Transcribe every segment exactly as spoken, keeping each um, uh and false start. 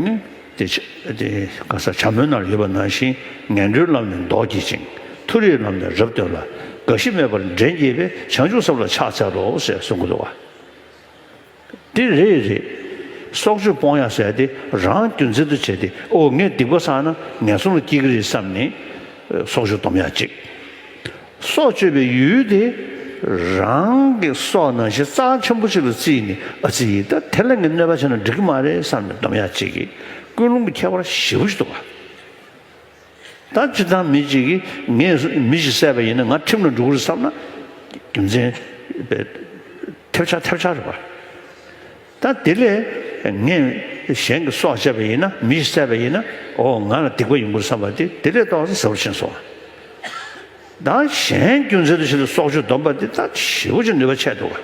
ནི་དེ་ཆ་དེ་ག་ས་བྱ་མོའི་ནང་ལ་ཡོད་པ་ནང་བཞིན། ངན་འགྲོའི་ལམ་ནི་མདོག་བགྱིད་ཅིང་། མཐོ་རིས་ལམ་ནི་རབ་སྟོན་ལ། རྒ་ཤི་མེད་པར་འདྲེན་བགྱིད་པའི། བྱང་ཆུབ་སེམས་ལ་ཕྱག་འཚལ་ལོ་ཞེས་གསུང་གི་འདུག་བ། དེ་རེད་རེད། སྲོག་གཅོད་སྤོང་ཡག་ཟེར་དེ་རང་རྒྱུ་མཚན་དུ་བྱས་ཏེ། ཨོ་ངས་སྡིག་པ་བསགས་ན་ངན་སོང་ལ་སྐྱེ་གི་རེད་བསམ་ནས་སྲོག་གཅོད་སྡོམ་ཡག་གཅིག་སྲོག་གཅོད་པའི་ཡུལ་དེ་རང་གི་སྲོག་ནང་བཞིན་རྩ་ཆེན་པོ་ཞིག་ལ་བརྩིས་ནས། ཨ་ཙི་ད་དེ་ལ་ངས་གནོད་པ་བྱས་ན་འགྲིག་གི་མ་རེད་བསམ་ནས་སྡོམ་ཡག་གཅིག་གི་ཀུན་སློང་གི་ཁྱད་པར་ཞེ་པོ་ཞིག་འདུག་བ། ད་སྤྱིར་བཏང་མི་གཅིག་གིས་ངས་མི་ཞིག་བསད་པ་ཡིན་ན་ང་ཁྲིམས་ལ་འགྲོ་གི་རེད་བསམ་ན། རྒྱུ་མཚན་ཐེབས་ཆག་ཐེབས་ཆག་རེད་པ། ད་དེ་ལས་ངས་གཞན་གྱི་སྲོག་བཅད་པ་ཡིན་ན། མི་ཞིག་བསད་པ་ཡིན་ན། ཨོ་ང་ལ་སྡིག་པ་ཡོང་གི་རེད་བསམ་པ་དེ་དེ་ལས་ཏོག་ཙམ་ཟབ་རུ་ཕྱིན་སོང་། ད་གཞན་རྒྱུ་མཚན་དུ་བྱས་ཏེ་སྲོག་གཅོད་སྡོམ་པ་དེ་ད་ཞེ་པོ་ཅིག་ནུས་པ་ཆེ་འདུག་ག་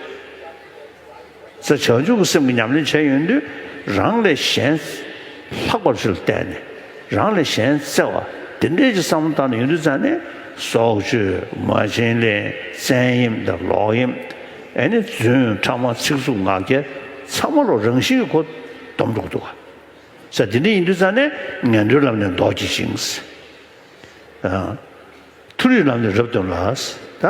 ས་བྱང་ཆུབ་ཀྱི་སེམས་ཀྱི་ཉམས་ལེན་བྱས་ཡོང་དུས། རང་ལས་གཞན་ལྷག་པར་ཞིག་ལ་བལྟས་ནས། རང་ལས་གཞན་བརྩེ་བ་དེ་འདྲས་ཀྱི་བསམ་བློ་བཏང་ནས་ཡོང་དུས་ཙང་ནས། སྲོག་གཅོད། མ་བྱིན་ལེན། བཙན་གཡེམ་དང་ལོག་གཡེམ། ཨེ་ནི་རྫུན། ཕྲ་མ། ཚིག་རྩུབ། ངག་འཁྱལ། ཚང་མ་ལོ་རང་བཞིན་གྱི་སྒོ་སྡོམ་འགྲོ་གི་འདུག་ག་ས་དེ་འདྲས་ཡིན་དུས་ཙང་ནས་ངན་འགྲོའི་ལམ་ནས་ལྡོག་གྱིས་ཤིག་ཨ། མཐོ་རིས་ལམ་ནི་རབ་སྟོན་ལ། ད་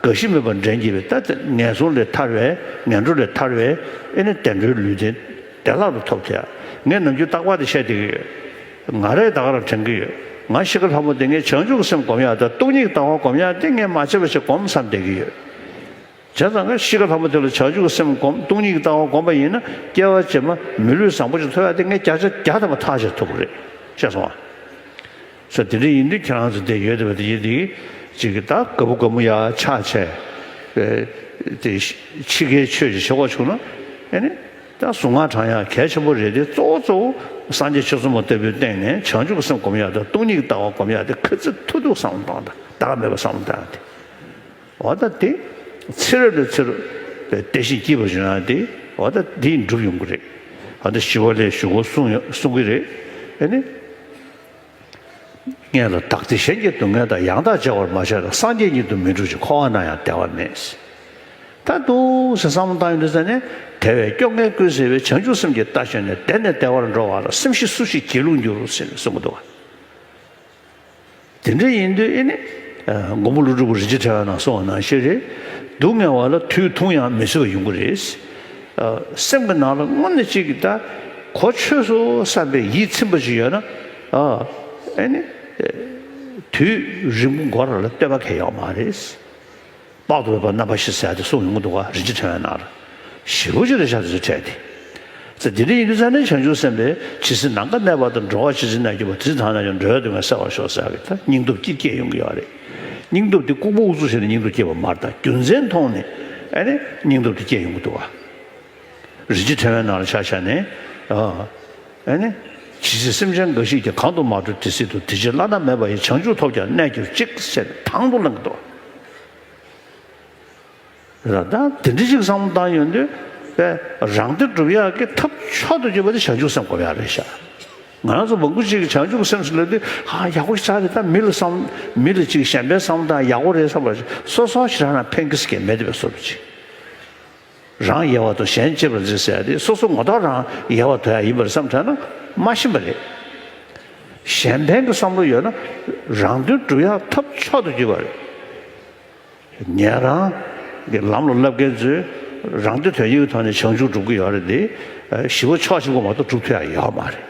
རྒ་ཤི་མེད་པར་འདྲེན་བགྱིད་པའི། ད་ངན་སོང་ལས་ཐར་བའི། ངན་འགྲོ་ལས་ཐར་བའི། ཨེ་ནི་བདེ་འགྲོའི་ལུས་རྟེན་བདེ་བླག་ཏུ་ཐོབ་ཐལ། ངས་ནམ་རྒྱུན་རྟག་པར་དེ་བཤད་བསྡད་ཀྱི་ཡོད། ང་རས་ད་ག་རང་དྲན་གྱི་ཡོད། ང་ཤི་ཁ་ལྷ་མོ་དེ་ངས་བྱང་ཆུབ་ཀྱི་སེམས་སྒོམ་ཡག་དང་སྟོང་ཉིད་ཀྱི་ལྟ་བ་སྒོམ་ཡག་དེ་ངས་མ་བྱས་པ་ཞིག་སྒོམ་བསམ་བསྡད་ཀྱི་ཡོད། བྱས་ཙང་ང་ཤི་ཁ་ལྷ་མོ་དེ་ལ་བྱང་ཆུབ་ཀྱི་སེམས་སྒོམ། སྟོང་ཉིད་ཀྱི་ལྟ་བ་སྒོམ་པ་ཡིན་ན། སྐྱེ་བ་རྗེས་མ་མི་ལུས་བཟང་པོ་ཞིག་ཐོབ་ཡག་དེ་ངས་བརྒྱ་ཆ་བརྒྱ་ཐམ་པ་ཐག་བཅད་ཐུབ་ཀྱི་རེད། ཤེས་སོང་ཨ། ས་དེ་འདྲ་ཡིན་དུས་ཁྱེད་རང་ཚོ་འདིར་ཡོད་བསྡད་པ་དེ་ཡིན་དུས། ཅིག་གི་ད་དགའ་པོ་དགའ་མོ་ཡག་ཆགས་བྱས། ཨེ། དེ་ཕྱི་རྒྱལ་ཆོས་ཅིག་བྱེད་དགོས་བྱུང་ན། ཨེ་ནི་ད་གཟུངས་སྔགས་བགྲང་ཡག་གལ་ཆེན་པོ་རེད་དེ། གཙོ་བོ་གཙོ་བོ་སངས་རྒྱས་ཆོས་ཚོགས་མ་ལྟ་བུའི་སྟེང་ནས་བྱང་ཆུབ་ཀྱི་སེམས་སྒོམ་ཡག་དང་སྟོང་ཉིད་ཀྱི་ལྟ་བ་སྒོམ་ཡག་དེ་ག་ཚོད་ཐུབ་ཐུབ་བསམ་བློ་བཏང་དང་། ད་ག་མེད་པ་བསམ་བློ་བཏང་ཡག་དེ། འོ་ད་དེ་ཚེ་རབས་ལས་ཚེ་རབས་བསྟན་བཞིན་སྐྱིད་པ་བྱུང་ཡག་དེ། འོ་ད་དེ་འགྲུབ་ཡོང་གི་རེད། འོ་ད་ཞི་བ་ལྷས་ཞུ་སྒོ་གསུང་ཡོད་གསུང་གི་རེད། ཨེ་ནི། སྔོན་ལ་བདག་བདེ་གཞན་གྱི་སྡུག་བསྔལ་དང་། ཡང་དག་བརྗེ་བར་མ་བྱས་ལ། སངས་རྒྱས་ཉིད་དུ་མི་འགྲུབ་ཅིང་། འཁོར་བ་ན་ཡང་བདེ་བ་མེད། ད་འདུག་སེ་བསམ་བློ་བཏང་ཡོང་དུས་ཙ་ནས། དེ་བས་སྐྱོ་ངལ་ཀུན་སེལ་བའི། བྱང་ཆུབ་སེམས་ཀྱི་རྟ་ཞོན་ནས། བདེ་ནས་བདེ་བར་འགྲོ་བ་ལ། སེམས་ཤེས་སུ་ཞིག་སྒྱིད་ལུག་འགྱུར་ཟེར་གསུང་གི་འདུག་བ། དེ་འདྲ་ཡིན་དུས་ཨེ་ནི། མགོན་པོ་ཀླུ་སྒྲུབ་རིན་ཆེན་ཕྲེང་བའི་ནང་གསུངས་པ་ནང་བཞིན་རེད། སྡུག་བསྔལ་བ་ལ་དུས་ཐུང་ཡང་མི་བཟོད་པ་ཡོང་གི་རེད། ཨ། སེམས་ཀྱི་ནང་ལ་དངོས་གནས་གཅིག་གི་ད་གོ་ཆོད་སོང་བསམ་པའི་ཡིད་ཚིམ་པ་ཞིག་ཡོད་ན། ཨ། ཨེ་ནི། དུས་རིང་པོ་འགོར་བ་ལ་ལྟོས་པ་གང་ཡང་ཡོད་མ་རེད། དཔག་ཏུ་མེད་པ་རྣམ་པ་བཞི་ཟེར་ཡག་དེ་གསུངས་ཡོང་གི་འདུག་ག་རིན་ཆེན་ཕྲེང་བའི་ནང་ལ། ཞེ་པོ་ཅིག་རེད་ཤག་དེ་ཚོ་ཕྲད་དེ། ས་དེ་འདྲ་ཡིན་དུས་ཙ་ནས་བྱང་ཆུབ་སེམས་དཔའི་ཇི་སྲིད་ནམ་མཁའ་གནས་པ་དང་། འགྲོ་བ་ཇི་སྲིད་གནས་གྱུར་པ། དེ་སྲིད་ཐ་ན་ཡང་འགྲོ་བའི་སྡུག་བསྔལ་སེལ་བར་ཤོག་ཟེར་ཡག་གི་ད་སྙིང་སྟོབས་ཀྱིས་སྐྱེས་ཡོང་གི་ཡོད་རེད། སྙིང་སྟོབས་དེ་ལྐུགས་པ་ཨུ་ཚུགས་བྱས་ནས་སྙིང་སྟོབས་སྐྱེས་པ་མ་རེད། ད་རྒྱུ་མཚན་མཐོང་ནས་ཨེ་ནི་སྙིང་སྟོབས་དེ་སྐྱེས་ཡོང་གི་འདུག་བ། རིན་ཆེན་ཕྲེང་བའི་ནང་ལ་ཆ་བཞག་ནས། ཨ། ཨེ་ནི། ཇི་སྲིད་སེམས་ཅན་འགའ་ཞིག་ཀྱང་། གང་དུ་མ་འགྲོ་དེ་སྲིད་དུ། དེ་ཕྱིར་བླ་ན་མེད་པ་ཡི། བྱང་ཆུབ་ཐོབ་ཀྱང་གནས་གྱུར་ཅིག་ཟེར་དང་དུ་བླངས་འདུག་ད་དེ་འདྲ་ཅིག་བསམ་བློ་བཏང་ཡོང་དུས། པས་རང་དོན་སྒྲུབ་ཡག་གི་ཐབས་མཆོག་ཏུ་གྱུར་པ་དེ་བྱང་ཆུབ་སེམས་སྒོམ་ཡག་རེད་ཤག་ང་རང་ཚོ་མང་པོ་ཅིག་གིས་བྱང་ཆུབ་སེམས་ཟེར་ལབ་དུས། ཨ། ཡག་པོ་ཞེ་དྲག་རེད། ད་མི་ལ་བསམ། མི་ལ་ཅིག་གཞན་ཕན་བསམ་བློ་བཏང་ཡག་པོ་རེད་བསམ་པ། སོ་སོ་ཞེ་དྲག་ན་ཕན་གི་སི་ཀེ་མེད་དེ་བས་བཟོ་འདྲ་ཅིག་རང་ཡལ་བར་དོར་གཞན་གཅེས་པར་མཛད་ཟེར་ཡག་དེ། སོ་སོ་ངོ་ཐོག་རང་ཡལ་བར་དོར་ཡག་ཡིན་པར་བསམ་དྲགས་ན་མ་ཤེས་པ་རེད། གཞན་ཕན་གྱི་བསམ་བློ་ཡོད་ན་རང་དོན་སྒྲུབ་ཡག་ཐབས་མཆོག་ཏུ་གྱུར་པ་རེད། ཉན་རང་གི་ལམ་ལ་བསླབ་མཁན་ཚོས་རང་དོན་དོན་གཉེར་གྱི་ཐོག་ནས་བྱང་ཆུབ་སྒྲུབ་ཀྱི་ཡོད་རེད་དེ། ཞི་བ་ཕྱོགས་གཅིག་པོ་མ་གཏོགས་སྒྲུབ་ཐུབ་ཡག་ཡོད་མ་རེད།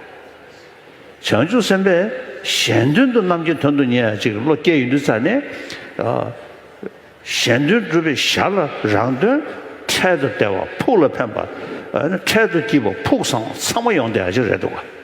བྱང་ཆུབ་སེམས་དཔས་གཞན་དོན་དུ་རྣམ་མཁྱེན་དོན་དུ་གཉེར་ཡག་ཅིག་བློ་སྐྱེས་ཡོང་དུས་ཙ་ནས། ཨ། གཞན་དོན་སྒྲུབ་པའི་ཞར་ལ་རང་དོན་འཕྲལ་དུ་བདེ་བ། ཕུགས་ལ་ཕན་པ། ཨ་ནི་འཕྲལ་དུ་སྐྱིད་པ། ཕུགས་བཟང་བ་ཚང་མ་ཡོང་བསྡད་ཡག་ཅིག་རེད་འདུག་ག